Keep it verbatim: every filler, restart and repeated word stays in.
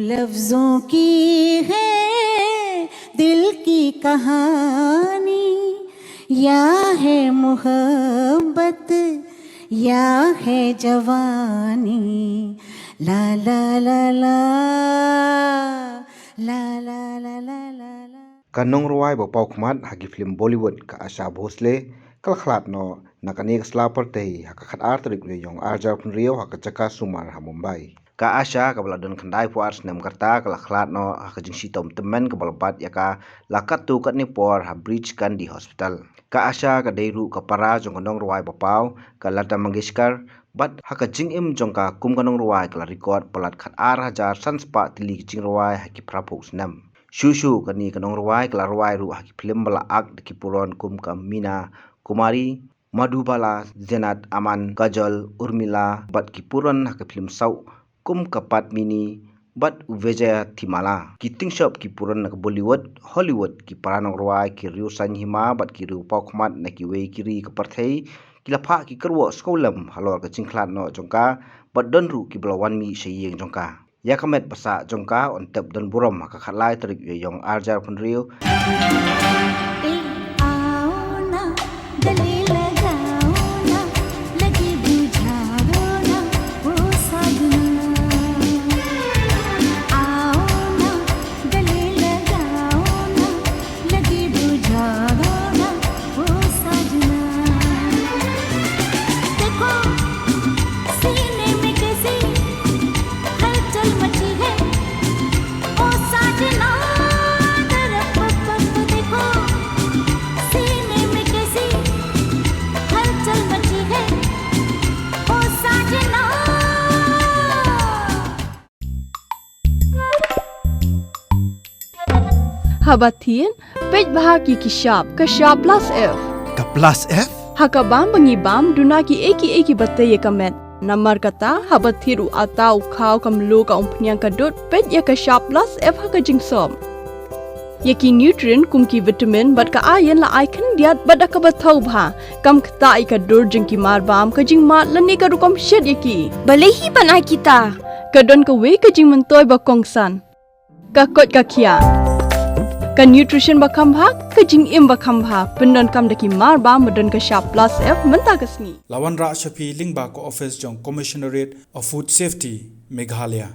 लफ्जों की है दिल की कहानी, या है मोहब्बत या है जवानी। ला ला ला ला, ला ला ला ला ला ला। Ka nongrwai ba pawkhmat ha ki film Bollywood, ka Asha Bhosle, ka la khlad noh na kane ka sla pyrthei ha ka khatar tarik u Naiïong arhajar phew hynriew ha ka jaka sumar ha Mumbai. Ka Asha, kaba la don khyndaiphew ar snem ka rta, ka la khlad noh ha ka jingshitom tymmen kaba la bat ïa ka la katto katne por ha Breach Candy Hospital. Ka Asha ka dei ruh ka para jong ka nongrwai ba paw, ka Lata Mangeshkar, bad ha ka jingim jong ka kum ka nongrwai ka la record palat khatar hajar san spah tylli ki jingrwai ha ki phraphew snem. Shuh shuh kane ka nongrwai ka la rwai ruh ha ki film ba la act da ki puron kum ka Meena Kumari, Madhubala, Zeenat Aman, Kajol, Urmila, bad ki puron ha ki film South kum ka Padmini bad u Vijay Thimalla. Ki tyngshop ki puron na ka Bollywood, Hollywood, ki para nongrwai, ki riew saiñ hima bad ki riew pawkhmat na kiwei ki ri ka pyrthei ki la phah ki kyrwoh sngewlem halor ka jingkhlad noh jong ka, bad don ruh kiba la wan mih sha ïing jong ka. Ïa ka met ba sah jong ka yn tep don burom ha ka khatlai tarik u Naiïong arhajar phew hynriew. ए आओ ना, गले लगाओ ना, लगे बुझाओ ना, ओ साजना। आओ ना, गले लगाओ ना, लगे बुझाओ ना, ओ साजना। देखो, सीने में कैसी हलचल मची है, ओ साजना। तरफ देखो, सीने में कैसी हलचल मची है, ओ साजना। Haba thied, peit bha ki ki shap, ka shap plus F. Ka plus F? Ha ka bam ba ngi bam, duna ki ei ki ei ki ba tei ïa ka met. Namar kata, haba thied u atta u khaw ka mluh ka umphniang ka dud, peit ïa ka shap plus F ha ka jingsop. Ïa ki nutrient kum ki vitamin bad ka iron la ai khyndiat bad da kaba thaw bha. Kam ktah ïa ka dur jong ki mar bam, ka jingmad lane ka rukom shet ïa ki. Balei hi ban ai kita? Ka don kawei ka jingmyntoi ba kongsan. Ka koit ka khiah. Ka nutrition ba kham bha, ka jingim ba kham bha. Pyndonkam da ki mar bam ba don ka shap plus F mynta ka sngi. La wanrah sha phi lyngba ka office jong Commissionerate of Food Safety, Meghalaya.